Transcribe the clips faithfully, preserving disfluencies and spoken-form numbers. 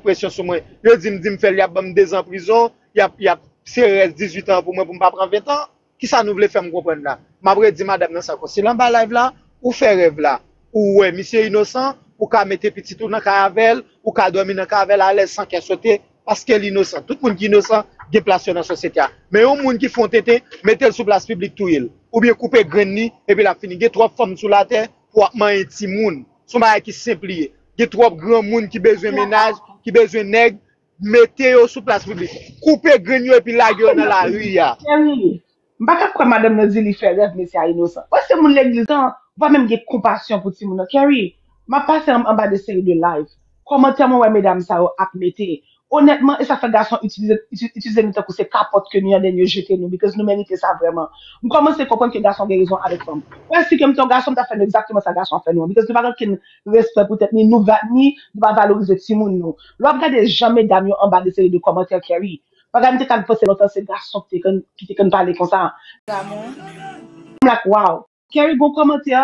presyon sou mwen. Yo di m, di m fè l, y ap ban m dezan prizon, y ap, y ap serè dizuit an pou mwen pou m pa pran ven an. Kisa nou vle fè m konprann la? M ap redi madanm nan sa ankò. Si l anba live la, ou fè rèv la, ou wè misye inosan, ou ka mete pitit ou nan kay avè l, ou ka dòmi nan kay avè l alèz san kè sote, paske l inosan. Tout moun ki inosan gen plas yo nan sosyete a. Men yon moun ki fè yon tenten, mete l sou plas piblik touye l. Oubyen koupe grenn li, epi l ap fini. Gen twòp fanm sou latè pou w ap manyen timoun. Se yon bagay ki senp li ye. Gen twòp granmoun ki bezwen mennaj, ki bezwen nèg, mete yo sou plas piblik. Koupe grenn yo epi lage yo nan lari a. M pa ka kwè madanm nan di li fè rèv mesye a inosan. Wè se moun legliz lan, ou pa menm gen konpasyon pou timoun nan. Kerry, m ap pase anba de seri de live. Kòmantè mwen wè medam sa yo ap mete. Onètman, e sa fè gason itilize, itilize nou tankou se kapòt ke nou an, then yo jete nou, because nou merite sa vrèman. M kòmanse konprann ke gason gen rezon avèk fanm. Wè si ke m te yon gason, m ta fè nou egzakteman sa gason ap fè nou an, because nou pa gen okenn respè pou tèt ni nou, ni nou pa valorize timoun nou. Lè w ap gade jan medam yo anba de seri de kòmantè Kerry, bagay m te ka panse lontan se gason ki te konn ki te konn pale konsa. M like wow. Kerry gon kòmantè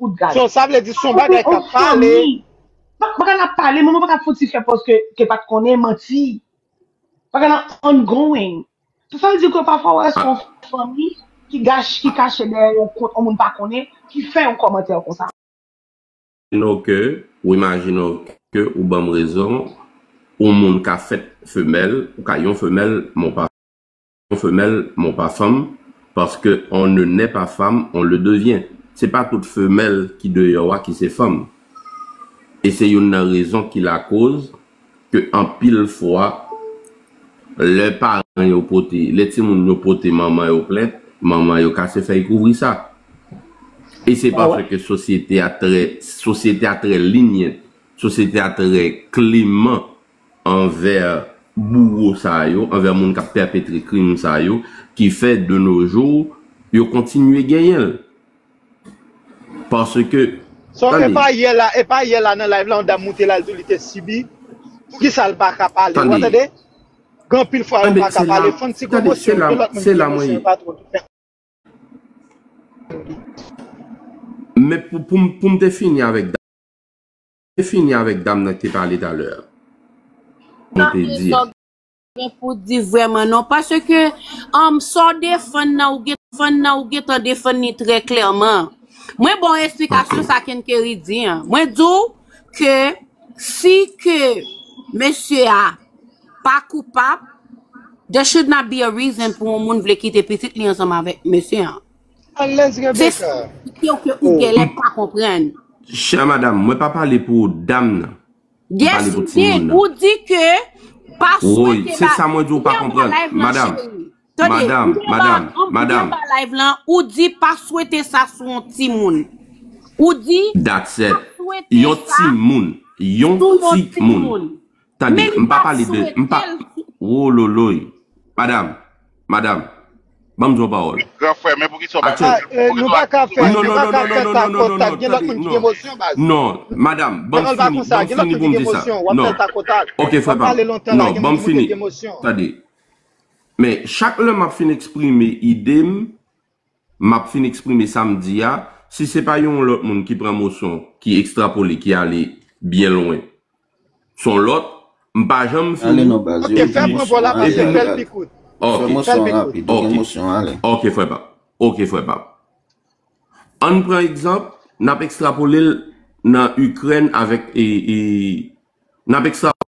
good guy. So sa vle di se yon bagay k ap pale. Bagay la pale, men mwen pa ka fouti fè pòs ke ke pa t konnen manti. Bagay la ongoing. So sa vle di ke pafwa w wè se yon fanmi ki gache ki kache dèyè yon kont yon moun pa konnen ki fè yon kòmantè konsa. Imajine w ke, ou imajine w ke ou ban m rezon, ou moun ka fèt femèl, ou ka yon femèl, men w pa yon femèl, men w pa fanm, paske on ne naît pas femme, on le devient. Se pa tout femèl ki deyò a ki se fanm. E se youn nan rezon ki lakoz ke anpil fwa, lè paran yo pote, lè timoun yo pote manman yo plent, manman yo kase fèy kouvri sa. E se paske sosyete a trè, sosyete a trè lenient, sosyete a trè kleman anvè bouwo sa yo, anvè moun k ap pèpetre krim sa yo, ki fè de nos jours, yo kontinye genyen l. Paske, So, e pa yè la, e pa yè la nan live la, yon dam moute la, l di w li te sibi. Poukisa l pa ka pale? Ou tande? Gen anpil fwa yo pa ka pale. Fè yon ti komosyon, gen lòt moun ki gen emosyon, yo pa twò. Men pou, pou, pou m te fini avèk dam, te fini avèk dam nan ki te pale talè a. Mwen te di a. Gen pou di vrèman non, paske um, sa w defann nan, ou gen, defann nan, ou gentan defann li trè klèman. Mwen ba w esplikasyon sa Ken Kerry di an. Mwen di w ke si ke mesye a pa koupab, there should not be a reason pou yon moun vle kite pitit li ansanm avèk mesye an. Se sa ke ou genlè pa konprann. Chè madanm, mwen pa pale pou dam nan. Yes, ou di, ou di ke pa swete. Woy, se sa mwen di w pa konprann. Madanm, madanm, madanm, madanm. Live lan, ou di pa swete sa sou yon timoun. Ou di pa swete sa sou yon timoun. Yon timoun. Tande, m pa pale de, m pa, wololoy. Madanm, madanm, ban m di w yon pawòl. Gran frè, men poukisa w pa fè. Nou pa ka fè, nou pa ka fè takotak, gen lòt moun ki gen emosyon, baz. Non, madanm, ban m fini, ban m fini pou m di sa. Non. Ok, frè pa m. Non, ban m fini. Tande. Men, chak lè m ap fin eksprime ide m, m ap fin eksprime sa m di a, si se pa yon lòt moun ki pran mosyon, ki ekstrapole, ki ale byen lwen, se yon lòt, m pa janm fini. Ok, fè pran pòl la, pase, fè l pi kout. Ok. Fè l pi kout. Ok. Ok, frè pa m. Ok, frè pa m. Ann pran egzanp, n ap ekstrapole l nan Ikrèn avèk, e, e, n ap ekstrapole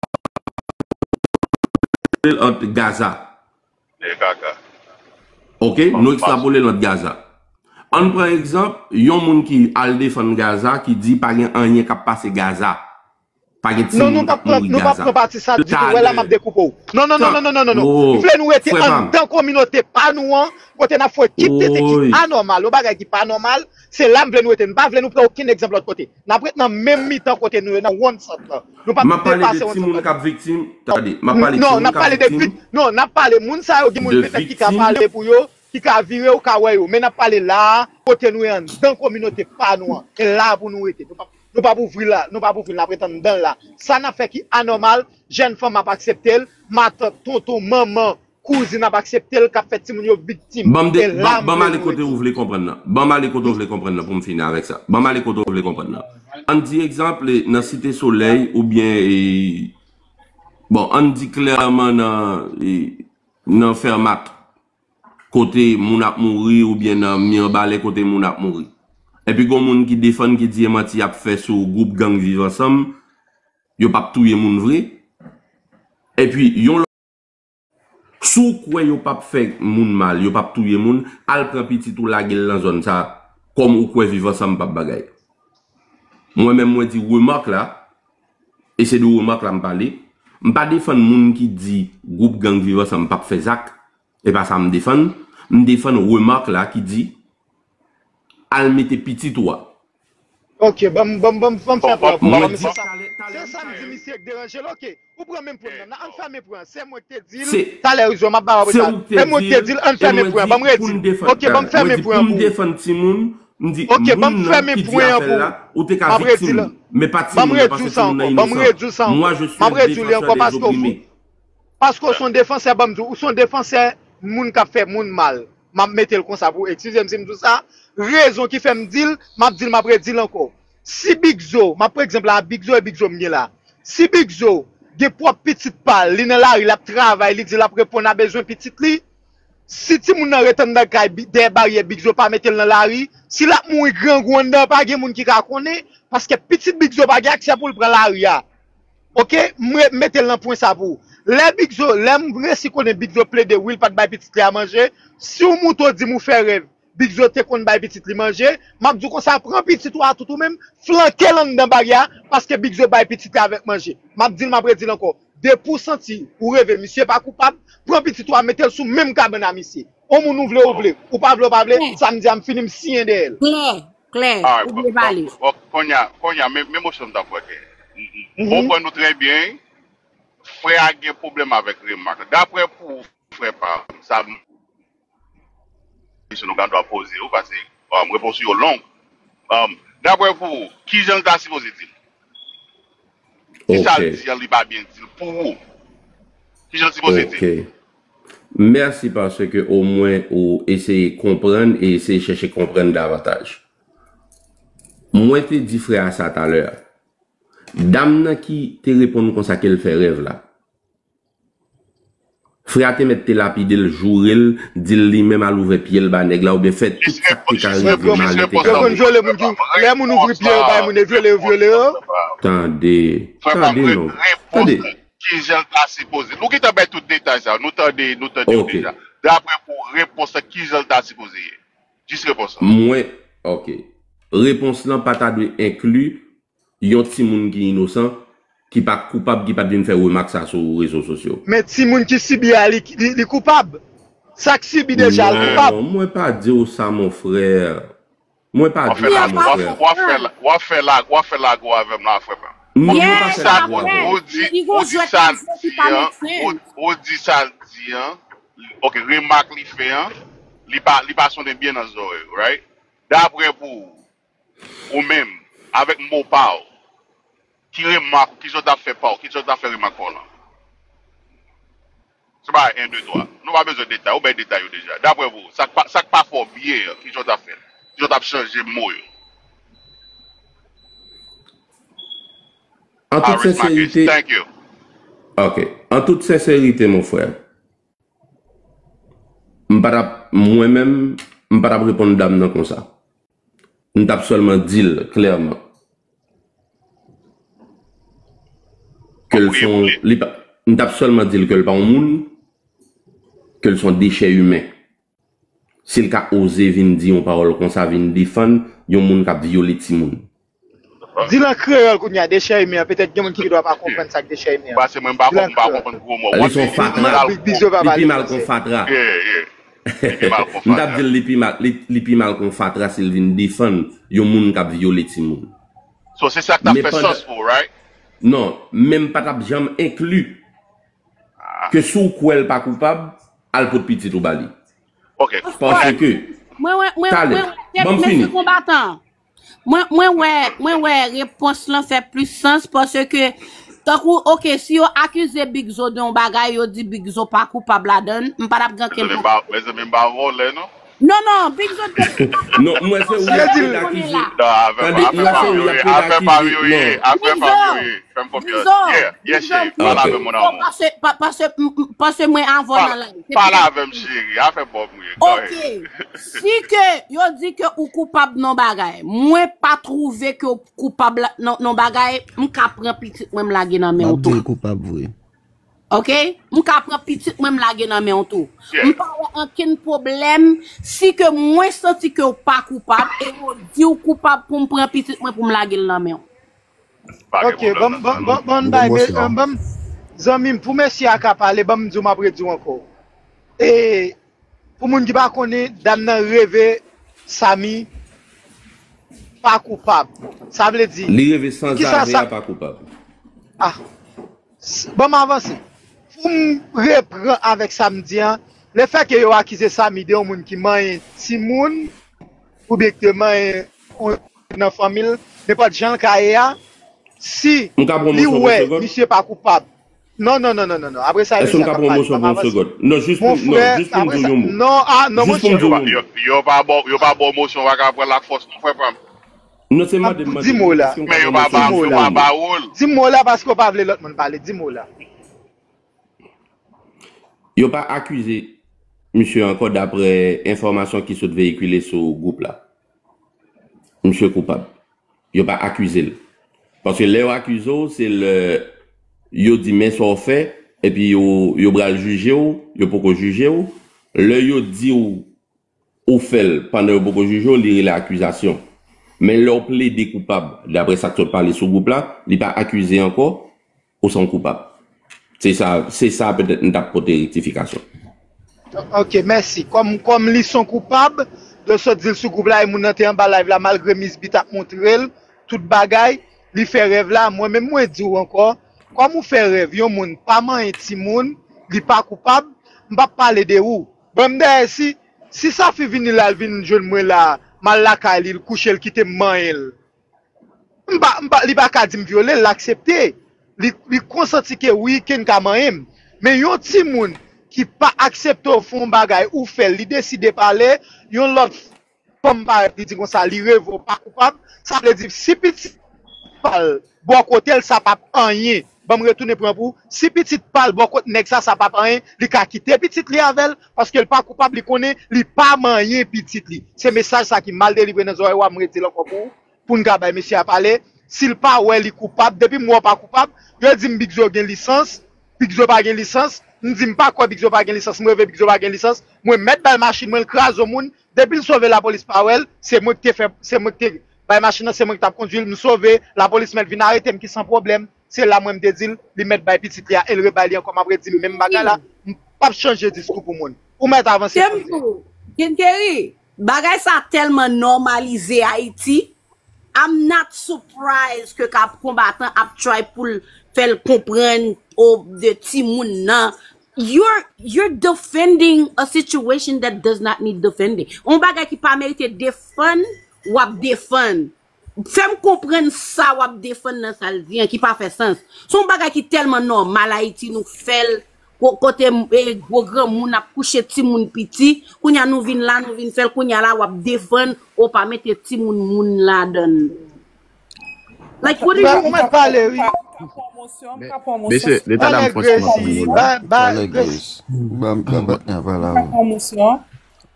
l ant Gaza. Ok, nou ekstrapole l ant Gaza. Ann pran egzanp, yon moun ki al defann Gaza, ki di pa gen anyen k ap pase Gaza. Pa gen timoun k ap mouri Gaza. Non, nou p ap pran pati sa ditou. Wè la m ap dekoupe w. Non, non, non, non, non, non, non, non. M vle nou rete anndan kominote pa nou an, kote n ap fè kit tete ki anòmal, yon bagay ki pa nòmal. Se la m vle nou rete. M pa vle nou pran okenn egzanp lòt kote. N ap ret nan menm mitan kote nou ye, nan one sat lan. Nou p ap depase one sat lan. M ap pale de timoun k ap viktim. Tande, m ap pale timoun k ap viktim. Non, n ap pale moun sa yo, gen moun petèt ki ka pale pou yo, ki ka vire, ou ka wè yo. Men n ap pale la a, kote nou ye anndan kominote pa nou an. E la pou nou rete. Nou p ap Nou p ap ouvri l la, nou p ap ouvri l, n ap ret anndan l la. Sa n ap fè ki anòmal, jèn fanm ap aksepte l, matant, tonton, manman, kouzin ap aksepte l, k ap fè timoun yo viktim. Ban m ale kote ou vle konprann nan. Ban m ale kote ou vle konprann nan pou m fini avèk sa. Ban m ale kote ou vle konprann nan. Ann di egzanp, nan Site Solèy oubyen e, Bon, ann di klèman nan, e, nan Fèmat, kote moun ap mouri, oubyen nan Mibalè kote moun ap mouri. Epi gon moun ki defann, ki di e manti y ap fè sou gwoup gang Viv Ansanm, yo p ap touye moun vre. Epi yon lòt, si w kwè yo p ap fè moun mal, yo p ap touye moun, al pran pitit ou lage l nan zòn sa, kòm ou kwè Viv Ansanm p ap bagay. Mwen menm mwen di remak la, e se de remak la m pale, m pa defann moun ki di gwoup gang Viv Ansanm p ap fè zak, e pa sa m defann, m defann remak la ki di al mete pitit ou a. Ok, ban m ban m ban m ban m fè pran pou Mwen ban m di sa. talè, talè Se m sa m pale. Di misye k deranje l, ok. Ou pran menm pwen nan. An fèmen pwen an. Se mwen ki te di l, Se- talè Rizò, m ap ba w Se sa. ou ki te E mwen ki te di di l, l, an e fèmen mwen pwen an. di Ban m redi pou n l. defann, Ok, ban m mwen fèmen di pwen pou an m pou ou. Defann timoun, m di Ok, ban m moun nan fèmen ki di pwen an afè pou la, ou. ou te ka M ap redi viktim, l. men pa Ban m timoun nan, redi w paske sa timoun nan ankò. Ban m inosan. redi w sa ankò. Moi, je suis M ap un redi w li ankò défenseur des paske w sou opprimés. Paske w se yon defansè, ban m di w, ou se yon defansè moun k ap fè moun mal. M ap mete l konsa pou ou. Eskize m si m di w sa. Rezon ki fè m di l, m ap di l, m ap redi l ankò. Si Big Zo, m ap pran egzanp la, Big Zo e Big Zo m gen la. Si Big Zo gen pwòp pitit pa l, li nan lari, l ap travay, li di l ap reponn a bezwen pitit li, si timoun nan ret anndan kay, bi- dèyè baryè, Big Zo pa mete l nan lari, si l ap mouri grangou anndan, pa gen moun ki ka konnen, paske pitit Big Zo pa gen aksè pou l pran lari a. Ok, m re- mete l nan pwen sa pou ou. Lè Big Zo, lè m resi konnen Big Zo plede wi l pa t bay pitit li a manje, si w moute w di m ou fè rèv, Big Zo te konn bay pitit li manje, m ap di w konsa, pran pitit ou a tout ou menm, flanke l anndan baryè a, paske Big Zo bay pitit li avèk manje. M ap di l, m ap redi l ankò. Depi w santi ou reve misye pa koupab, pran pitit ou a mete l sou menm kabann a misye. On moun ou vle ou vle, ou pa vle ou pa vle, samdi a m fini m siyen dèyè l. Klè, klè, ou byen pale. Konya, konya, men, men mosyon m ta fwete. M konprann nou trè byen. Frè a gen pwoblèm avèk remak. Daprè pou ou, frè pa m, sa m kesyon nou gen dwa poze ou, paske um, repons yo long. Um, daprè pou ou, kijan l ta sipoze di l? Ki sa l di an, li pa byen di l pou ou? Kijan l sipoze di l? Mèsi paske omwen ou eseye konprann e eseye chèche konprann davantaj. Mwen te di frè a sa talè a. Dam nan ki te reponn konsa ke l fè rèv la. Frè a te mèt te lapide l, joure l, di l li menm al ouvè pye l ba nèg la oubyen fè tout sa k te ka rive mal te ka Yo konn vyole moun ki, lè moun ouvri pye yo bay moun e vyole yo vyole yo. Tande, tande non. Tande. Kijan l ta sipoze. Nou gentan bay tout detay sa. Nou tande, nou tande yo deja. Daprè pou repons la, kijan l ta sipoze ye? Jis repons la. Mwen, ok. Repons lan pa ta dwe enkli yon timoun ki inosan, ki pa koupab, ki pa t vin fè remak sa sou rezo sosyo. Men timoun ki sibi a, li, li, li koupab. Sa k sibi deja, l koupab. Non, mwen pa di w sa, mon frè. Mwen pa di w sa, mon frè. W ap fè la, w ap fè la, w ap fè lago avè m la, frè pa m. Non, mwen pa fè lago avè w. Ou di, ou di sa l di an, ou, ou di sa l di an, ok, remak li fè an, li pa, li pa sonnen byen nan zòrèy ou, right? Daprè pou ou, ou menm, avèk mo pa w, ki remak ou, kijan w t ap fè pa w, kijan w t ap fè remak pa w lan? Se pa en, de, twa. Nou pa bezwen detay, ou bay detay yo deja. Daprè vou, sa k pa, sa k pa fè w byen an, kijan w t ap fè l? Kijan w t ap chanje mo yo? An tout senserite, Thank you. Ok. An tout senserite, mon frè, m pa t ap, mwen menm, m pa t ap reponn dam nan konsa. M t ap sèlman di l klèman ke l se yon, li pa, m t ap sèlman di l ke l pa yon moun, ke l se yon dechè imen. Si l ka oze vin di yon pawòl konsa, vin defann yon moun k ap vyole timoun. Di l an kreyòl kounye a, dechè imen an, petèt gen moun ki gendwa pa konprann sa k dechè imen an. Paske mwen m pa konprann gwo mo. Li se yon fatra. Li pi mal ke yon fatra. Li pi mal ke yon fatra. M t ap di l li pi mal, li, li pi mal ke yon fatra si l vin defann yon moun k ap vyole timoun. So se sa k t ap fè sans pou ou, right? Non, men m pa t ap janm enkli ke si w kwè l pa koupab, al pot pitit ou ba li. Ok. Paske, Mwen wè, mwen, talè, mwen wè, ban m fini. Mesye konbatan. Mwen, mwen wè, mwen wè repons lan fè plis sans paske, tankou, ok, si yo akize Big Zo de yon bagay, yo di Big Zo pa koupab ladan l, m pa t ap gen okenn pwoblèm. Mezanmi, m pa vòlè, non. Non, non, Big Zo te Non, mwen se ou y ap petakize. Non, afè pa m, afè pa m yo ye, afè pa m yo ye, afè pa m yo ye. Fè m konfyans. Yeah, yeah, chéri, pale avè m, mon amour. Paske, pa- paske, m- m- paske mwen avè w nan live. Se pou Pale sa. Avè m, chéri, afè pa m yo ye. Go ahead. Ok. Si ke yo di ke ou koupab nan bagay, mwen pa twouve ke ou koupab la- nan nan bagay, m ka pran pitit mwen m lage nan men Map w tou. Di l koupab vre. Ok? M ka pran pitit mwen m lage nan men w tou. Yeah. M pa wè ankenn pwoblèm si ke mwen santi ke w pa koupab e yo di w koupab pou m pran pitit mwen pou m lage l nan men w. Pa gen Ok, ban pwoblèm m nan. ban ban ban m M bay gen me- mosyon. an, ban m zanmi m pou mesye a ka pale, ban m di w m ap redi w ankò. E pou moun ki pa konnen, dam nan reve Samy pa koupab. Sa vle di, Li reve san kisa zave sa a pa koupab. Ah, s- ban m avanse. Pou m repran avèk sa m di an, lefètke yo akize Samy de yon moun ki manyen timoun, oubyen ki te manyen yon nan fanmi l, nenpòt jan l ka ye a, si M ka pran li mosyon pou wè segond? Misye pa koupab. Non, non, non, non, non, non. Apre sa, Èske m mesye a ka ka pran pale. mosyon Ban m pou avanse. segond? Non, jis pou Mon m non, frè, jis pou m apre di w sa, yon mo. non, ah, non, Jis pou m monchè. di w yon mo. Yo, yo pa ba w- yo pa ba w mosyon, w pa ka pran la fòs, non, frè pa m. Non, se mande m mande Di mo w. la. Èske m ka Men yo pran pa ba mosyon w, pou yo segond? Pa ba w. Di mo la paske w pa vle lòt moun pale. Di mo la. Yo pa akize misye ankò daprè enfòmasyon ki sot veyikile sou gwoup la. Misye koupab. Yo pa akize l. Paske lè yo akize w, se lè yo di men sa w fè, epi yo, yo pral jije w, yo poko jije w. Lè yo di w ou fè l pandan yo poko jije w, li rele akizasyon. Men lè w plede koupab, daprè sa k sot pale sou gwoup la, li pa akize ankò, ou se yon koupab. Se sa, se sa petèt m t ap pote rektifikasyon. Ok, mèsi. Kòm kòm li son koupab, yo sot di l sou gwoup la, e moun nan te anba live la, malgre Miss B t ap montre l tout bagay, li fè rèv la, mwen menm mwen di w ankò, kòm ou fè rèv yon moun pa manyen timoun, li pa koupab, m p ap pale de ou. Bon, m dèyè si si Safi vini la, l vin jwenn mwen la, m al lakay li, l kouche, l kite m manyen l. M pa, m pa, li pa ka di m vyole l, l aksepte. Li, li konsanti ke wi, Ken ka manyen m. Men yon timoun ki pa aksepte w fè yon bagay, ou fè l, li deside pale, yon lòt fanm parèt, li di konsa, li reve w pa koupab, sa vle di si pitit pa l bò kote l, sa p ap anyen. Ban m retounen pran pou ou. Si pitit pa l bò kot nèg sa, sa p ap anyen. Li ka kite pitit li avè l, paske l pa koupab, li konnen li pa manyen pitit li. Se mesaj sa ki mal delivre nan zòrèy w a, m redi l ankò pou ou, pou n ka bay mesye a pale. Si l pa wè li koupab, depi m wè w pa koupab, yo di m Big Zo gen lisans, Big Zo pa gen lisans, m di m pa kwè Big Zo pa gen lisans, m reve Big Zo pa gen lisans, mwen mèt bay machin mwen, l kraze yon moun, depi l sove lapolis pa wè l, se mwen ki te fè, se mwen ki te bay machin nan, se mwen ki t ap kondui l, m sove, lapolis mèt vin arete m ki san pwoblèm, se la mwen m te di l, li mèt bay pitit li a, e l rebay li ankò, m ap redi menm bagay la, m p ap chanje diskou pou moun. Ou mèt avanse, Tempo, Ken Kerry, bagay sa tèlman nòmalize Ayiti, I'm not surprised ke ka konbatan ap try pou l fè l konprann o de timoun nan. You're you're defending a situation that does not need defending. On bagay ki pa merite defann, w ap defann. Fè m konprann sa w ap defann nan sa l di an ki pa fè sans. Se yon bagay ki tèlman nòmal Ayiti, nou fè l ko- kote m- e, gwo granmoun ap kouche timoun piti. Kounye a nou vin la, nou vin fè l, kounye a la w ap defann ou pa mete timoun moun ladan l. Like, what are you Ou mèt pale, wi. Mesye, leta dam Pale franchman Gracie, ba ba Grace. Ban ban patnè a pale avè w.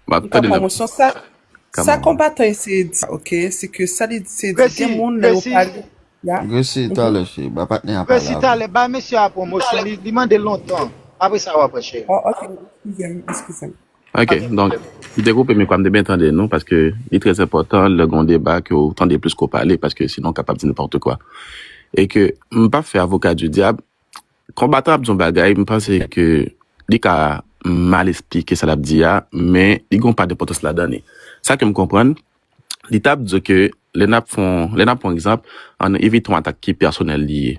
M ap tande nan Sa, sa konbatan eseye di, ok, se ke sa li se di Gracie, gen moun lè yo Gracie. Pale. Ya. Gracie, talè, cheri, ba patnè a pale Gracie, avè w. Talè, ba mesye a pwomosyon, li, li mande lontan. Apre sa, w ap wè, cheri. Oh, ok, eskize m, eskize m. Ok, donk, m te koupe mikwo a, m te byen tande nou, paske li trè enpòtan lè gen yon deba ke w tande plis ke w pale, paske sinon w kapab di nenpòt kwa. E ke m p ap fè avoka di dyab, konbatan ap di yon bagay, m panse ke li ka mal esplike sa l ap di a, men li gen yon pa d enpòtans ladan li. Sa ke m konprann, li t ap di ke lè n ap fè yon, lè n ap pran yon egzanp, ann evite yon atak ki pèsonèl li ye.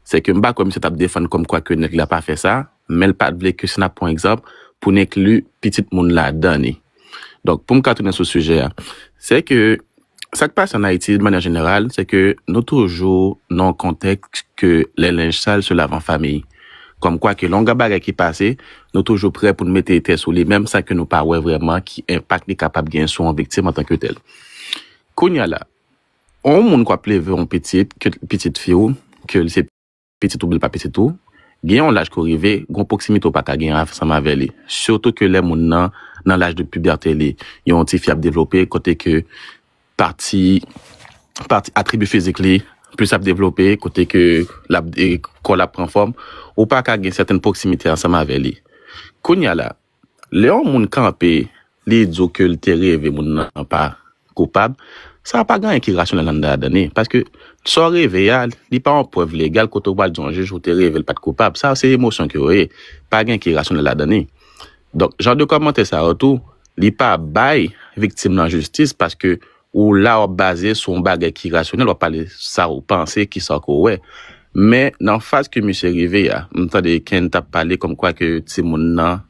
Se ke m pa kwè misye t ap defann kòmkwa ke nèg la pa fè sa, men l pa t vle ke si n ap pran yon egzanp, pou n enkli pitit moun ladan li. Donk, pou m ka tounen sou sijè a, se ke sa k pase ann Ayiti, de manyè jeneral, se ke nou toujou nan yon kontèks ke les linges sales se lavent en famille. Kòmkwa ke lè yon bagay ki pase, nou toujou prè pou n mete tè sou li, menm san ke nou pa wè vrèman ki enpak li kapab gen sou yon viktim antanke tèl. Kounye a la, yon moun k ap leve yon pitit, ke pitit fi w, ke l se pitit ou, li pa pitit ou, gen yon laj ke w rive, gen yon pwoksimite w pa ka gen ansanm avè li. Sitou ke lè moun nan nan laj de pibète li, yon ti fi ap devlope, kote ke pati, pati atribi fizik li plis ap devlope, kote ke l ap, e, kò l ap pran fòm, ou pa ka gen sèten pwoksimite ansanm avè li. Kounye a la, lè yon moun kanpe, li di w ke l te reve moun nan pa koupab, sa pa gen anyen ki rasyonèl anndan ladan li. Paske sa w reve a, li pa yon prèv legal kote w pral di yon jij ou te reve l pa t koupab. Sa se emosyon ke yo ye. Pa gen ki rasyonèl ladan li. Donk, jan de kòmantè sa yo tou, li pa bay viktim nan jistis paske ou la w ap baze sou yon bagay ki rasyonèl, w ap pale sa w panse, ki sa ke w wè. Men nan faz ke misye rive a, m tande Ken t ap pale kòmkwa ke timoun nan,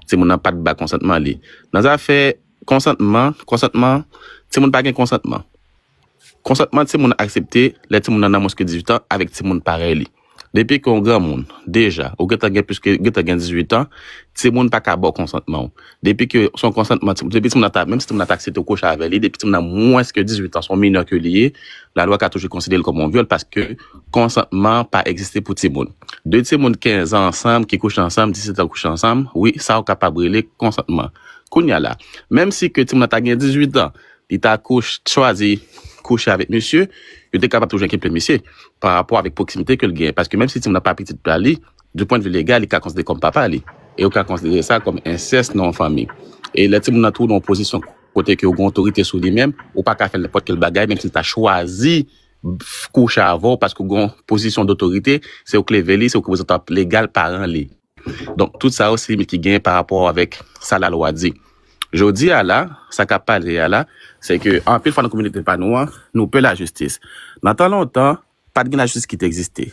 timoun nan pa t ba konsantman li. Nan zafè konsantman, konsantman, timoun pa gen konsantman. Konsantman timoun aksepte lè timoun nan nan mwens ke dizuit an avèk timoun parèy li. Depi ke yon granmoun, deja, ou gentan gen plis ke, gentan gen dizuit an, timoun pa ka ba w konsantman w. Depi ke se yon konsantman, ti-, depi timoun nan ta, menm si timoun nan ta aksepte w kouche avè li, depi timoun nan mwens ke dizuit an, se yon minè ke li ye, lalwa ka toujou konsidere l kòm yon vyòl paske konsantman pa egziste pou timoun. De timoun kenz an ansanm, ki kouche ansanm, disèt an kouche ansanm, wi, sa w kapab rele konsantman. Kounye a la, menm si ke timoun nan ta gen dizuit an, li ta kouch-, chwazi kouche avèk misye, yo te kapab toujou enkipe misye pa rapò avèk pwoksimite ke l genyen. Paske menm si timoun nan pa pitit pa li, du point de vue legal, li ka konsidere kòm papa li. E yo ka konsidere sa kòm ensès nan yon fanmi. E lè timoun nan tou nan yon pozisyon kote ke ou gen otorite sou li menm, ou pa ka fè l nenpòt kèl bagay, menm si l ta chwazi kouche avè w, paske ou gen yon pozisyon dotorite, se ou k leve li, se ou k reprezantan legal paran li. Donk, tout sa yo se limit ki genyen pa rapò avèk sa lalwa di. Jodi a la, sa k ap pale a la, se ke anpil fwa nan kominote pa nou an, nou pè lajistis. Nan tan lontan, pa t gen lajistis ki te egziste.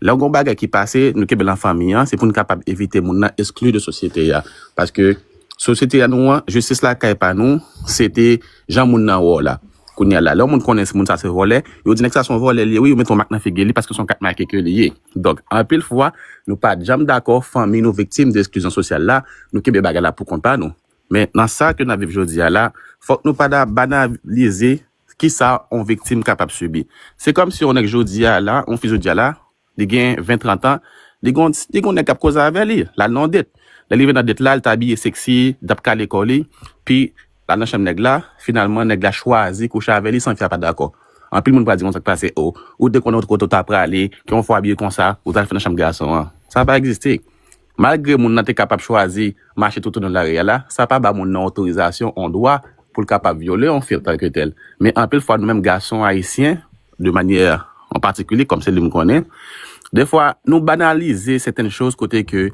Lè w gen yon bagay ki pase, nou kenbe l an fanmi an, se pou n kapab evite moun nan eskli de sosyete a. Paske sosyete a nou an, jistis lakay pa nou, se te jan moun nan wè w la. Kounye a la, lè yon moun konnen si moun sa se vòlè, yo di nèg sa se yon vòlè li ye, wi, yo mete yon mak nan figi li paske se yon kat make ke li ye. Donk, anpil fwa, nou pa t janm dakò, fanmi nou viktim de eksklizyon sosyal la, nou kenbe bagay la pou kont pa nou. Men nan sa ke n ap viv jodi a la, fòk nou pa da banalize kisa yon viktim kapab sibi. Se kòmsi yon nèg jodi a la, yon fi jodi a la, li gen ven, trant an, li gon, li gon nèg k ap koze avè li, l al nan yon date. Lè li rive nan date la, li t abiye seksi, li t ap kale kò li, pi l al nan chanm nèg la, finalman nèg la chwazi kouche avè li san fi a pa dakò. Anpil moun pral di konsa k pase, o, ou te konnen kote w ta prale, ke yon fwa abiye konsa, ou t al fè nan chanm gason an. Sa pa egziste. Malgre moun nan te kapab chwazi mache toutoulon lari a la, sa pa ba moun nan otorizasyon, yon dwa pou l kapab vyole yon fi antanke tèl. Men anpil fwa nou menm gason ayisyen, de manyè an patikilye, kòm se li m konnen, defwa nou banalize sèten choz kote ke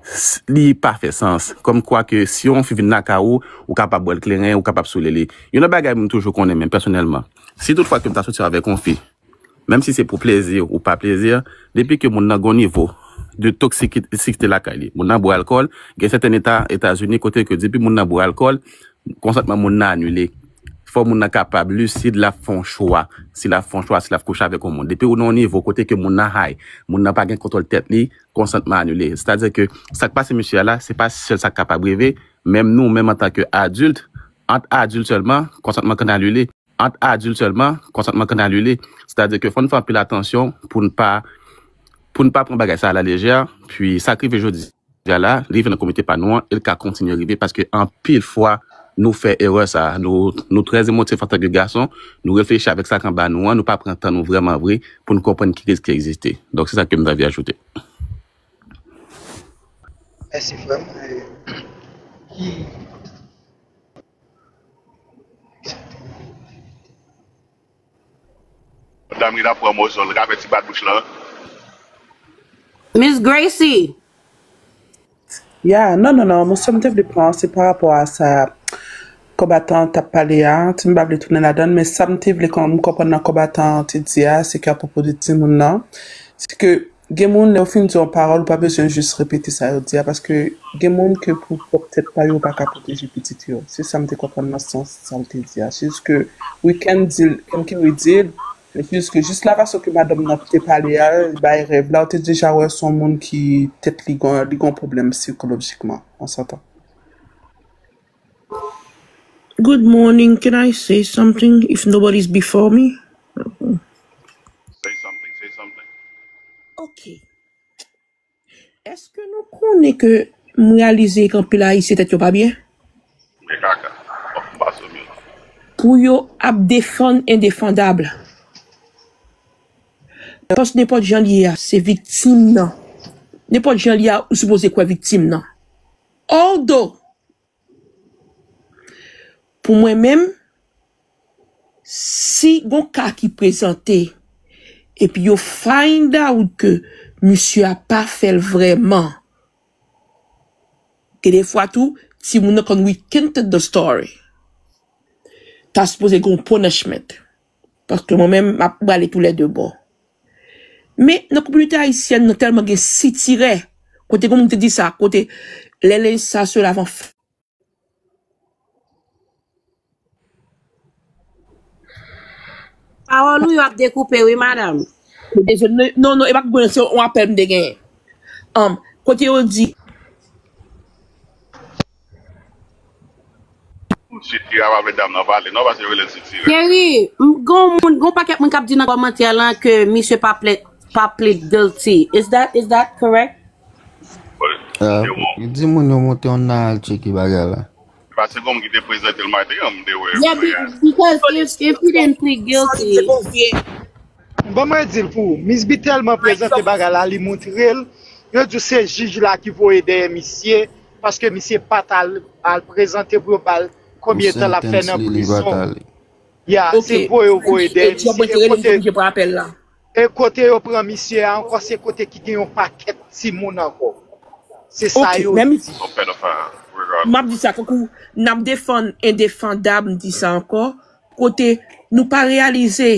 s-, li pa fè sans. Kòmkwa ke si yon fi vin lakay ou, ou kapab bwè l kleren, ou kapab soule li. Youn nan bagay m toujou konnen menm pèsonèlman, si toutfwa ke m ta soti avèk yon fi, menm si se pou plezi ou pa plezi, depi ke moun nan gon nivo de toksisite lakay li, moun nan bwè alkòl, gen sèten eta Etazini kote ke depi moun nan bwè alkòl, konsantman moun nan anile. Fò moun nan kapab lisid, l ap fè yon chwa. Si l ap fè yon chwa, si l ap kouche avèk yon moun. Depi ou nan yon nivo kote ke moun nan high, moun nan pa gen kontwòl tèt li, konsantman anile. Sètadi ke sa k pase misye a la, se pa sèl sa k kapab rive, menm nou, menm antanke adilt, ant adilt sèlman, konsantman konn anile. Ant adilt sèlman, konsantman konn anile. Sètadi ke fò n fè anpil atansyon pou n pa, pou n pa pran bagay sa a lalejè, pi sa k rive jodi a la, li rive nan kominote pa nou an, e l ka kontinye rive, paske anpil fwa, nou fè erè sa a. Nou, nou trè emotif antanke gason, nou reflechi avèk sa k anba nou an, nou pa pran tan nou vrèman vre pou n konprann ki risk ki egziste. Donk, se sa ke m t anvi ajoute. Mèsi, frè m. E, ki Dam li nan pran moso l, ka fè ti bat bouch lan. Miss Gracie. Ya, non, non, non, moso m te vle pran, se pa rapò a sa kòbatan t ap pale a, ti m pa vle tounen ladan l, men sa m te vle kon, m konprann nan kòbatan an te di a, se ke apwopo de timoun nan, se ke Gen moun, lè yo fin di yon pawòl, ou pa bezwen jis repete sa yo di a, paske gen moun ke pou pwòp tèt pa yo, yo pa ka pwoteje pitit yo. Se sa m te konprann nan sans sa l te di a. Se jis ke Weekend di l, M K W di l, Epi ke jis la fason ke madanm nan te pale a, bay rèv la, ou te deja wè se yon moun ki tèt li gon, li gon pwoblèm sikolojikman, an sa tan. Good morning. Can I say something if nobody's before me? Say something, say something. Ok. Èske nou konnen ke m reyalize ke anpil Ayisyen tèt yo pa byen? Men kaka. Bon, m pa sou mil. Pou yo ap defann endefandab. Paske nenpòt jan li ye a, se viktim nan. Nenpòt jan li ye a, ou sipoze kwè viktim nan. Although, pou mwen menm, si gon ka ki prezante, epi yo find out ke misye a pa fè l vrèman, gen de fwa tou, timoun nan konn weaken the story. Ta sipoze gon punishment. Paske mwen menm, m ap brale tou lè de bò. Men, nan kominote ayisyèn nan tèlman gen sitirè, kote gon moun te di sa, kote lè lenj sa sou lavan Pawòl ou yo ap dekoupe wi madanm. Dezole, non, non, non, e pa konn se yon apèl m te genyen. Um, kote yo di. Sitira pa vle dam nan pale non, paske yo rele l sitira. Cheri, m gon moun, gon pakèt moun k ap di nan kòmantè lan ke misye pa plead, pa plead guilty. Is that, is that correct? Ah, di moun yo monte yon nan al tcheke bagay la. Paske gon ki te prezante l maten an, m te wè. Yeah, be- because if, if he didn't plead guilty, Ban mwen di l pou ou, Miss B tèlman prezante bagay la, li moutre l. Yo di w se jij la ki voye dèyè misye, paske misye pa t al, al prezante pou yo ba l konbyen tan l ap fè nan prizon. Ya, se voye yo voye dèyè misye. E kote, e kote yo pran misye a ankò, se kote ki gen yon pakèt timoun ankò. Se sa yo di. M ap di sa, tankou n ap defann endefandab, m di sa ankò, kote nou pa reyalize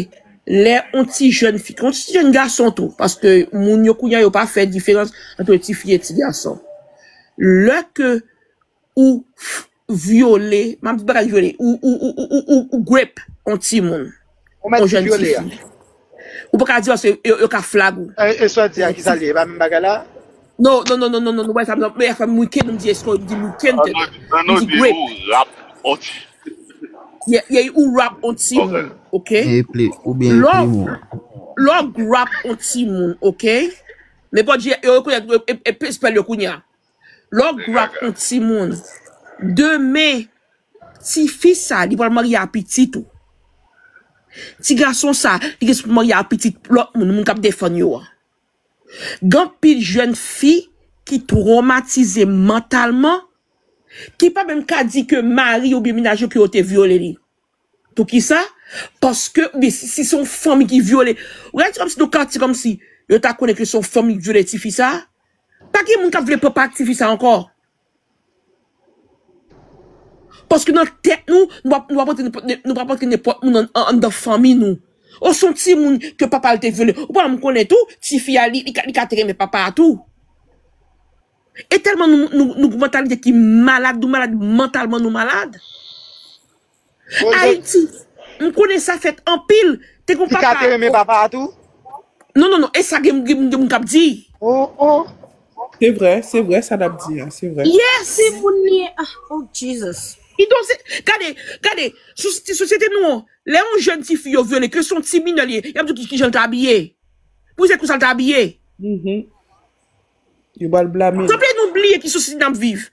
lè yon ti jèn fi, yon ti jèn gason tou, paske moun yo kounye a yo pa fè diferans ant ti fi e ti gason. Lè ke ou f- vyole, m ap di bagay vyole, ou, ou, ou, ou, ou, ou grape yon timoun, yon jèn tifi. Ou pa ka di paske yo, yo ka flag ou. E sa w di a, ki sa l ye? E pa menm bagay la? Non, non, non, non, non, non, non, wè sa, non, men fè m wicked, m di eske w di wicked, m di grape. Ou rap on ti. Ye, ye, ou rap on timoun, ok? Eple, oubyen eple mwen. Lè w grap on timoun, ok? Nenpòt jan, yo rekonèt, e, e, e, spèl yo kounye a. Lè w grap on timoun, demen, tifi sa, li pral marye a pitit ou. Ti gason sa, li gen pou marye a pitit lòt moun, moun k ap defann yo a. Gen anpil jèn fi ki twomatize mantalman, ki pa menm ka di ke mari oubyen mennaj yo ke yo te vyole li. Poukisa? Paske, oubyen si, si se yon fanmi ki vyole, ou gade kòmsi nou kati kòmsi yo ta konnen ke se yon fanmi ki vyole tifi sa, pa gen moun k ap vle pran pa ak tifi sa ankò. Paske nan tèt nou, nou pa, nou pa pote nenpòt, nou pa pote nenpòt moun an, an, anndan fanmi nou. O, se yon timoun ke papa l te vyole. Ou pa menm konnen tou, tifi a, li, li ka, li ka te renmen papa a tou. E tèlman nou, nou, nou gon mantalite ki malad, nou malad mantalman, nou malad. Ayiti, m konnen sa fèt anpil. Te gon papa. Li ka te renmen papa a tou? Non, non, non, e sa gen, gen, gen moun k ap di. Oh, oh. Se vre, se vre sa n ap di a, se vre. Yes! Se moun li ye. Ah, oh, Jesus. Kidonk, se, gade, gade, sou ti sosyete nou an, lè yon jèn tifi yo vyole, ke se yon ti minè li ye, y ap di w ki, ki jan l t abiye. Pou se konsa l t abiye. Yo pral blame l. Sanble nou bliye ki sosyete n ap viv.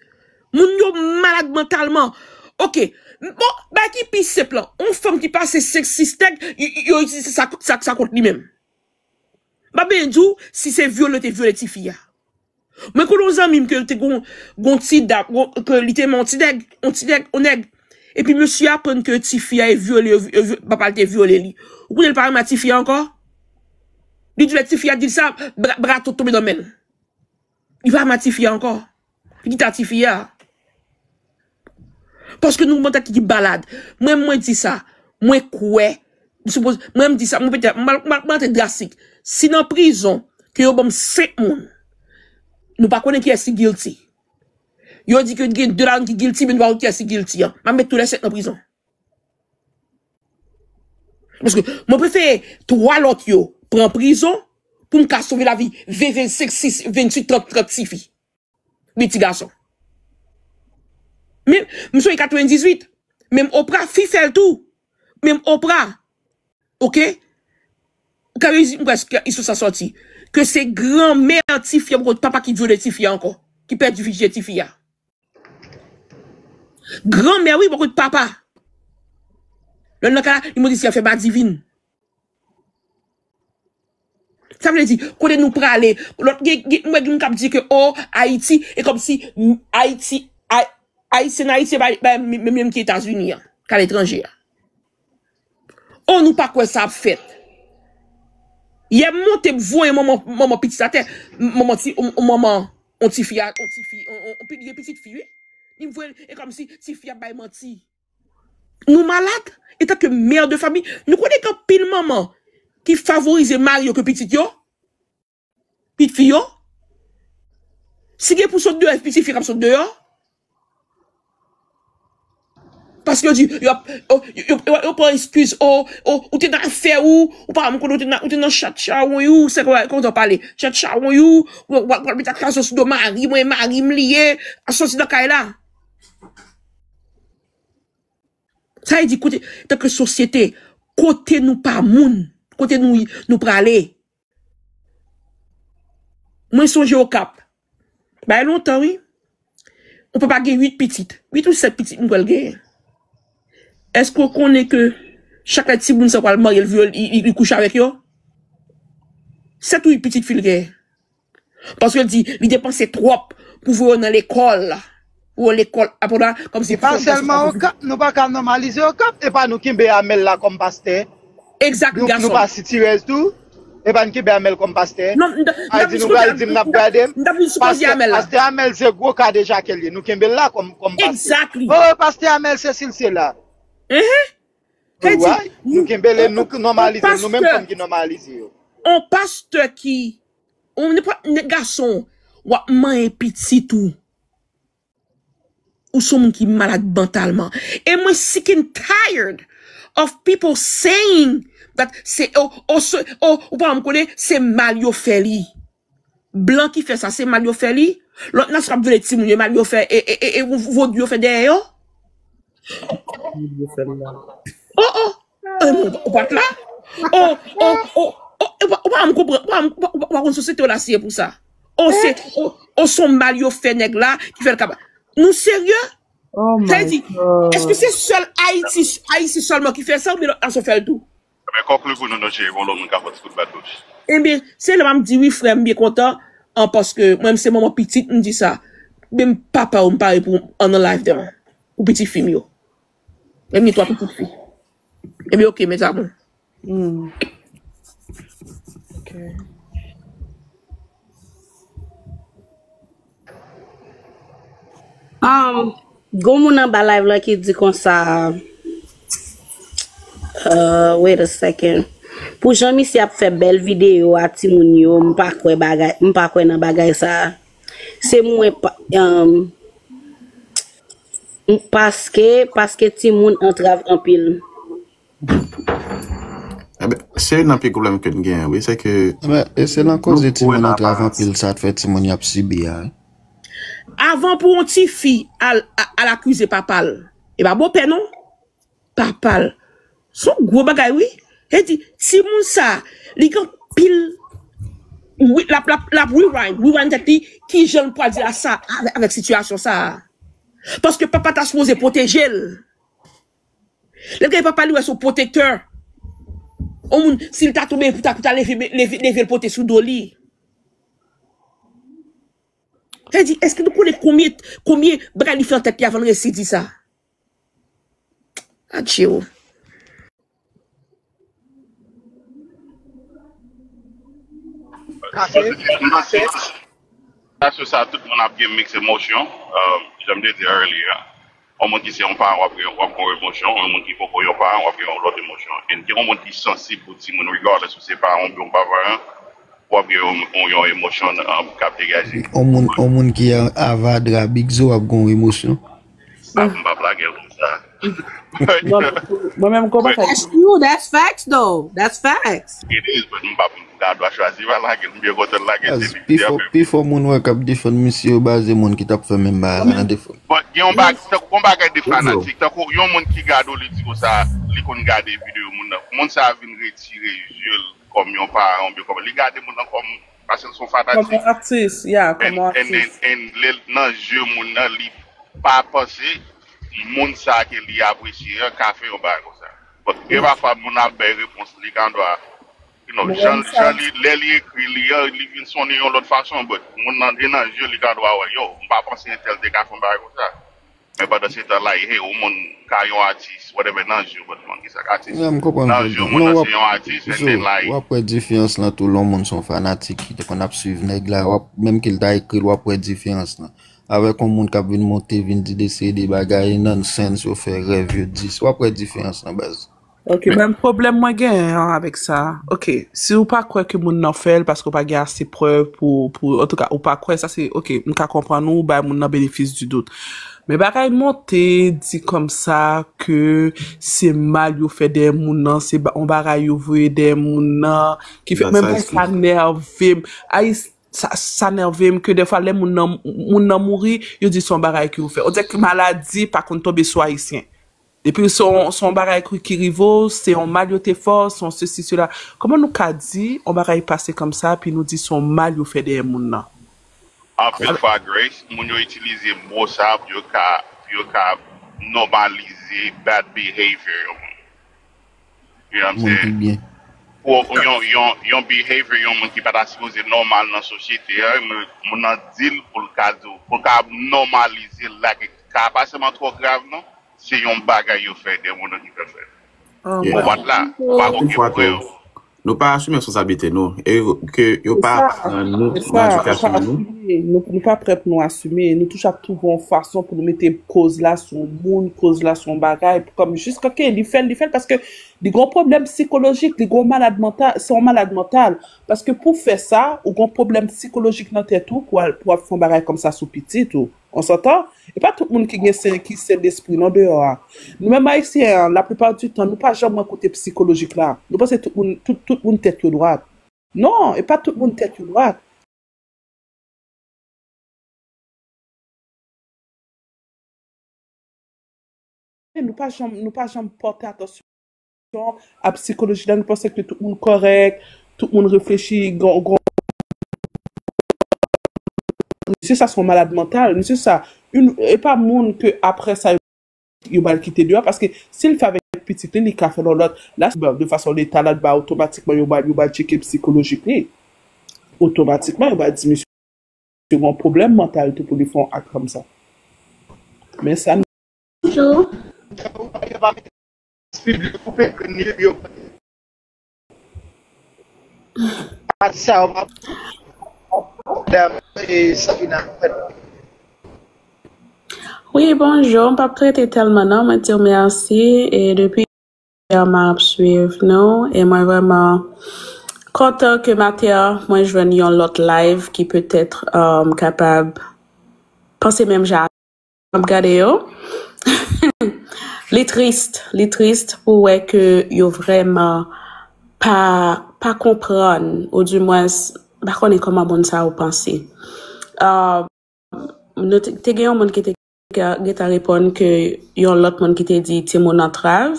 Moun yo malad mantalman. Ok. Bon, bagay ki pi senp lan. Yon fanm ki pase senk, sis nèg, y- y- yo itilize sa, sa, sa kont li menm. M pa bezwen di w si se vyole yo te vyole tifi a. Mwen konnen yon zanmi m ke te gon, gon ti dam, gon- ke li te renmen yon ti nèg, yon ti nèg, yon nèg. Epi mesye aprann ke tifi a e vyole, yo- yo- papa l te vyole li. Ou konnen l pa renmen tifi a ankò? Li di lè tifi a di l sa, bra, bra tonbe nan men l. Li pa renmen tifi a ankò. Li kite tifi a. Paske nou mantalite ki malad. Mwen, mwen di sa. Mwen kwè. M sipoze, mwen, m di sa. Mwen pete, m al, m al, m al antre drastik. Si nan prizon, ke yo ban m senk moun, nou pa konnen kiyès ki guilty. Yo di ke gen de ladann ki guilty, men nou pa konn kiyès ki guilty an. M ap met tou lè senk nan prizon. Paske mwen prefere twa lòt yo pran prizon pou m ka sove lavi ven, vennsenk, sis, venntuit, trant, trant tifi. Li ti gason. Men, m sonje katrevendizuit. Menm Oprah, fi fè l tou. Menm Oprah. Oke? Ou ka vin, m prèske istwa sa sòti. Ke se granmè tifi a, poko papa ki vyole tifi a ankò. Ki pèdi vijinite tifi a. Granmè, wi, poko papa. Lè l nan kay la, li monte si a fè madivin. Sa vle di, kote nou prale, lòt, gen, gen, mwen gen moun k ap di ke, o, Ayiti, e kòmsi, m, Ayiti, Ay-, Ayisyen Ayiti, e pa, pa menm, menm ki Etazini an, k aletranje a. O, nou pa kwè sa ap fèt. Yè m monte voye manman, manman pitit atè, manman ti, manman, on ti fi, on ti fi, on, on, on, gen pitit fi, wi. Li voye, e kòmsi ti fi ap bay manti. Nou malad, etanke mè de fami, nou konnen gen anpil manman ki favorize mari yo ke pitit yo, pitit fi yo. Si gen pou sot deyò, pitit fi k ap sot deyò. Paske yo di, yo, ap- yo, yo, yo, yo pran eskiz, o, o, ou te nan afè ou, ou pa konn ou te nan, ou te nan chat chawony ou, se kòman, kòman w pale, chat chawony ou, w, w, w al met akizasyon sou do mari mwen, mari m li ye, a soti nan kay la. Sa vle di kote, tanke sosyete, kote nou pa moun, kote nou, nou prale. Mwen sonje Okap. Bay lontan, wi. Yon papa gen uit pitit. Uit ou sèt pitit, m kwè l genyen. Èske w konnen ke chak lè timoun sa pral marye, l vyole, li, li, li kouche avèk yo? Sèt ou uit pitit fi l genyen. Paske l di, li depanse twòp pou voye yo nan lekòl. Pou yo lekòl, apre la, kòmsi. E pa sèlman Okap, nou pa ka nòmalize Okap, e pa nou kenbe Amèl la kòm pastè. Egzak, gason. Nou pa sitirèz tou, e pa n kenbe Amèl kòm pastè. Non, m t ap di nou pral di m n ap gade m. M t ap vin sou koze Amèl la. Pastè Amèl se gwo ka deja ke l ye. Nou kenbe l la kòm, kòm pastè. Exactly. O, pastè Amèl se sil se la. Enhen. Sa vle di, nou kenbe l, nou nòmalize l, nou menm fanm ki nòmalize yo. On pastè ki, on nenpòt nèg gason, w ap manyen pitit ou. Ou se yon moun ki malad mantalman. E mwen sick and tired of people saying that se, o, o, se, o, ou pa janm konnen, se mal yo fè li. Blan ki fè sa, se mal yo fè li. Lòt nasyon k ap vyole timoun yo, e mal yo fè, e, e, e, e vodou yo fè dèyè yo. Mal yo fè li la. O, o, e, ou pa t la? O, o, o, o, ou pa, ou pa konn sosyete w la siyen pou sa. O, se, o, o, se yon mal yo fè nèg la ki fè l kapab. Nou serye? Sa vle di, èske se sèl Ayiti, Ayiti sèlman ki fè sa, oubyen lòt nasyon fè l tou? Ebyen, konkli pou nou, non, cheri, pou lòt moun ka fè ti kout batouch. Ebyen, se la m ap di wi, frè, m byen kontan, an, paske mwen, m se manman pitit, m di sa. Menm papa w, m pare pou unalive them. Pou pitit fi m yo. Menm gen twa pitit fi. Ebyen, oke, mes amours. Hmm. Ok. Um, gon moun anba live la ki di konsa, uh, wait a second. Pou jan misye ap fè bèl videyo a timoun yo, m pa kwè bagay, m pa kwè nan bagay sa. Se mwen pa, um, m, paske, paske timoun antrav anpil. Enben, se youn nan pi gwo pwoblèm ke n genyen, wi, se ke. Enben, e se nan koze timoun antrav anpil sa t fè timoun y ap sibi a, wi. Avan pou yon tifi al, a- al akize papa l, e pa bopè non, papa l. Se yon gwo bagay, wi. E di, timoun sa, li gen anpil, wi, l ap, l ap, l ap rewind, rewind tèt li, kijan l pral di a sa avè- avèk sitiyasyon sa a. Paske papa ta sipoze pwoteje l. Lè l gen papa li wè se yon pwotektè. Yon moun, si l ta tonbe, pou ta, pou ta leve, leve, leve l pote sou do li. Sa di, èske nou konnen konbyen, konbyen bagay li fè nan tèt li avan l resi di sa? Adje o. Pase, pase. Pase sa, tout moun ap gen mix emotion. Um, jan m te di earlier, yon moun ki se yon paran, w ap gen, w ap gen yon emosyon. Yon moun ki poko yon paran, w ap gen yon lòt emosyon. E gen yon moun ki sansib pou timoun, regardless ou se paran oubyen ou pa paran, w ap gen yon, yon, yon emosyon, um, k ap degaje. Yon moun, yon moun ki avadra Big Zo ap gen yon emosyon. M p ap, m p ap lage l konsa. Non, mwen menm, konprann sa. That's true. That's facts, though. That's facts. It is, but m pa pou gad dwa chwazi pa lage l, m byen kontan l lage se li ki pifò pifò moun wè k ap defann misye yo baze moun ki t ap fè menm bagay la nan defann. But gen yon bagay, tankou yon bagay de fanatik, tankou yon moun ki gade w li di konsa li konn gade videyo moun nan, moun sa vin retire je l kòm yon paran oubyen kòm li gade moun nan kòm paske l se yon fanatik. Kòm yon atis, yeah, kòm yon atis. And lè l nan je moun nan li pa panse moun sa ke li apresye an ka fè yon bagay konsa. But gen pafwa moun ap bay repons li kandwa you know, jan jan li lè li ekri li an li vin sonnen yon lòt fason but moun nan e nan je li kandwa wè yo m pa panse entèl te ka fè yon bagay konsa. Men pandan se tan like hey ou moun ka yon atis whatever nan je but moun ki sa k atis nan je moun nan se yon atis and then like w ap wè diferans lan tou lè yon moun se yon fanatik ki te konn ap swiv nèg la w ap menm ke l ta ekri l w ap wè diferans lan avèk yon moun k ap vin monte vin di de seri de bagay nonsense yo fè rèv yo dis w ap wè diferans lan baz. Ok, men pwoblèm mwen genyen an avèk sa, ok, si ou pa kwè ke moun nan fè l paske ou pa gen ase prèv pou, pou, antouka, ou pa kwè, sa se, ok, m ka konprann ou, ou bay moun nan benefis di dout. Men bagay monte, di kòmsa ke se mal yo fè dèyè moun nan, se yon bagay yo voye dèyè moun nan, ki fè, men mwen sa nève m, Ayis, sa, sa nève m ke dèfwa lè moun nan, moun nan mouri, yo di se yon bagay ke yo fè. On dirè ke maladi pa konn tonbe sou Ayisyen. Depi se yon bagay ki rive w, se yon mal yo te fè w, se yon sesi, sela. Kòman nou ka di yon bagay pase kòmsa, epi nou di se yon mal yo fè dèyè moun nan? Anpil fwa, Grace, moun yo itilize mo sa pou yo ka, pou yo ka nòmalize bad behavior yon moun. You know what I'm saying? Pou yon, yon, yon behavior yon moun ki pa ta sipoze nòmal nan sosyete a, moun nan di l pou l ka, pou l ka nòmalize l, like, ka pa sèlman twò grav non. Se yon bagay yo fè de moun ki fè fè. Ou pat la, ou pa gon ki pre yo. Nou pa asime responsablite nou. E ke yo pa aprann nou nan edikasyon nou. Nou pa prè pou nou asime. Nou toujou ap twouve yon fason pou nou mete koz la sou yon moun, koz la sou yon bagay. Kòm jis ok, li fè l, li fè l paske li gon pwoblèm sikolojik, li gon malad mantal, se yon malad mantal. Paske pou fè sa, ou gon pwoblèm sikolojik nan tèt ou pou w ap fè yon bagay kòmsa sou pitit ou. On s'entend? E pa tout moun ki gen sen ki sen despri non deyò a. Nou menm ayisyen an, laplipa di tan, nou pa janm wè kote psikolojik la. Nou panse tout moun, tout, tout moun tèt yo dwat. Non, e pa tout moun tèt yo dwat. Nou pa janm, nou pa janm pòte atansyon a psikoloji la, nou panse ke tout moun kòrèk, tout moun reflechi, gon, gon. Misye sa se yon malad mantal, misye sa, e pa moun ke apre sa yo ba l kite deyò, paske si l fè avèk pitit li, li ka fè l yon lòt, la, de fason leta la, ba otomatikman yo ba, yo ba tcheke psikolojik li. Otomatikman, yo ba di misye gon pwoblèm mantal tou pou li fè yon ak kòmsa. Men sa, nou. Bonjou. Pati sa yo pa dam e Sabrina. Wi, bonjou. M p ap trete tèlman non, mwen di w mèsi e depi yè m ap swiv nou e mwen vrèman kontan ke maten an mwen jwenn yon lòt live ki petèt um, kapab panse menm jan m ap gade yo. Li tris, li tris pou wè ke yo vrèman pa, pa konprann, oudimwens, m pa konnen kòman moun sa yo panse. Uh, nou te, te gen yon moun ki te gentan reponn ke yon lòt moun ki te di timoun antrav.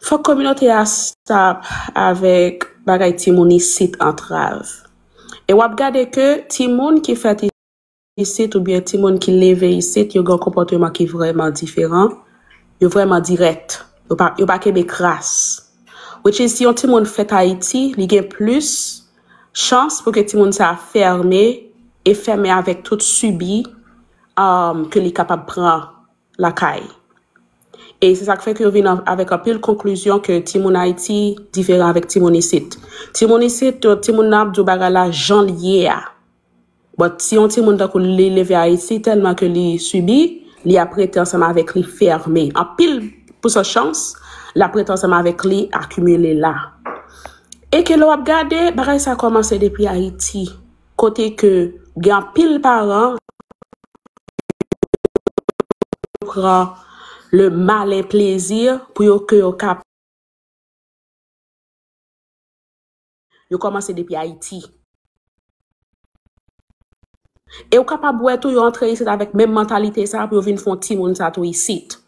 Fòk kominote a stop avèk bagay timoun isit antrav. E w ap gade ke timoun ki fèt isit oubyen timoun ki leve isit, yo gen yon konpòteman ki vrèman diferan. Yo vrèman dirèk. Yo pa, yo pa kenbe kras. Which is, si yon timoun fèt Ayiti, li gen plis chans pou ke timoun sa a fèmen e fèmen avèk tout sibi um, ke li kapab pran lakay. E se sa k fè ke yo vin avèk anpil konklizyon ke timoun Ayiti diferan avèk timoun isit. Timoun isit, timoun nan ap di w bagay la jan l ye a. But si yon timoun tankou li leve Ayiti tèlman ke li sibi, li ap rete ansanm avèk li fèmen. Anpil pousan chans, l ap rete ansanm avèk li akimile la. E ke lè w ap gade, bagay sa kòmanse depi Ayiti. Kote ke gen anpil paran pran le malen plezi pou yo ke yo ka yo kòmanse depi Ayiti. E ou kapab wè tou yo antre isit avèk menm mantalite sa pou yo vin fè yon timoun sa tou isit.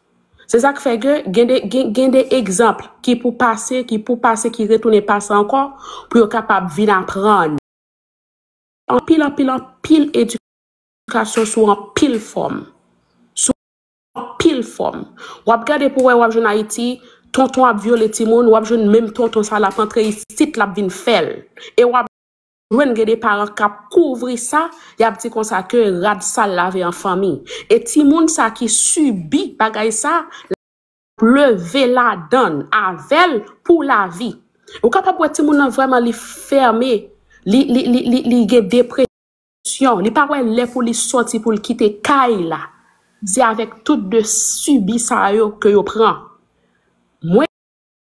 Se sa k fè ke gen de, gen, gen de egzanp ki pou pase, ki pou pase, ki retounen pase ankò pou yo kapab vin aprann. Anpil, anpil, anpil edikasyon sou anpil fòm. Sou anpil fòm. W ap gade pou wè, w ap jwenn Ayiti, tonton ap vyole timoun, w ap jwenn menm tonton sa l ap antre isit, l ap vin fè l. E w ap jwenn gen de paran k ap kouvri sa, y ap di konsa ke rad sal lave an fanmi. E timoun sa ki sibi bagay sa, leve ladann avè l pou lavi. Ou kapab wè timoun nan vrèman li fèmen, li, li, li, li, li gen depresyon, li pa wè lè pou li sòti pou l kite kay la. Se avèk tout de sibi sa yo ke yo pran. Mwen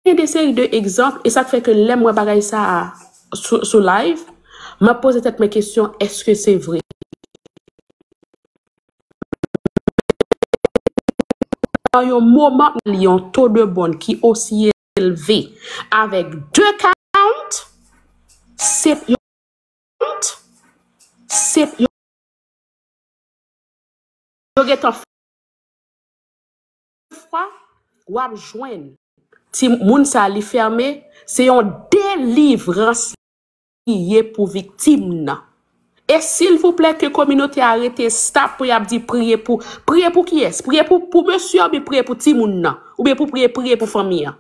gen de seri de egzanp, e sa k fè ke lè m wè bagay sa a sou, sou live, m ap poze tèt mwen kesyon, èske se vre? Nan yon moman, li yon to de bòn ki osi elve avèk de count, se yon, se yon, yo gentan fwa, w ap jwenn ti moun sa li fèmen, se yon delivrans li ye pou viktim nan. E silvouplè ke kominote a rete stap pou y ap di priye pou, priye pou kiyès? Priye pou, pou mesye oubyen priye pou timoun nan? Oubyen pou priye, priye pou fanmi an?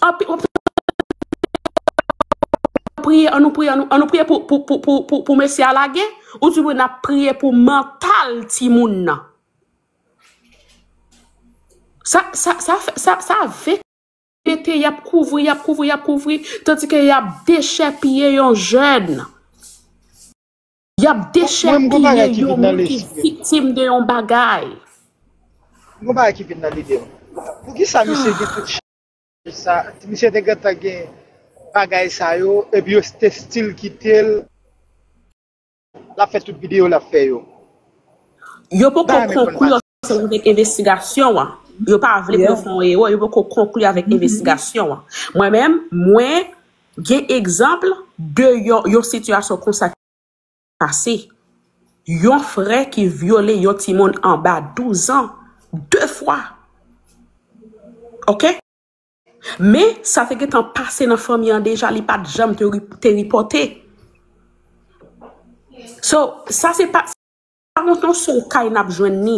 Anpi-, w ap priye, ann nou priye, ann nou, ann nou priye pou, pou, pou, pou, pou, pou mesye a lage, ou di wi n ap priye pou mantal timoun nan. Sa, sa, sa, fè- sa, sa vek mete, y ap kouvri, y ap kouvri, y ap kouvri, tandike y ap dechèpiye yon jèn. Y ap dechèpiye yon moun ki viktim de yon bagay. Mwen, m gon bagay ki vin nan lide m. Poukisa misye gen tout chaj sa? Misye te gentan gen bagay sa yo, epi yo te still kite l. L ap fè tout videyo l ap fè yo. Yo poko konkli ansanm avèk envestigasyon an. Yo pa vle pou yo fè yon erè, yo poko konkli avèk envestigasyon an. Mwen menm, mwen gen egzanp de yon, yon sitiyasyon konsa ki pase. Yon frè ki vyole yon timoun anba douz an de fwa. Oke? Men, sa te gentan pase nan fanmi an deja, li pa t janm te ri- te ripòte. So, sa se pa, se pa yon, yon sèl kay n ap jwenn ni.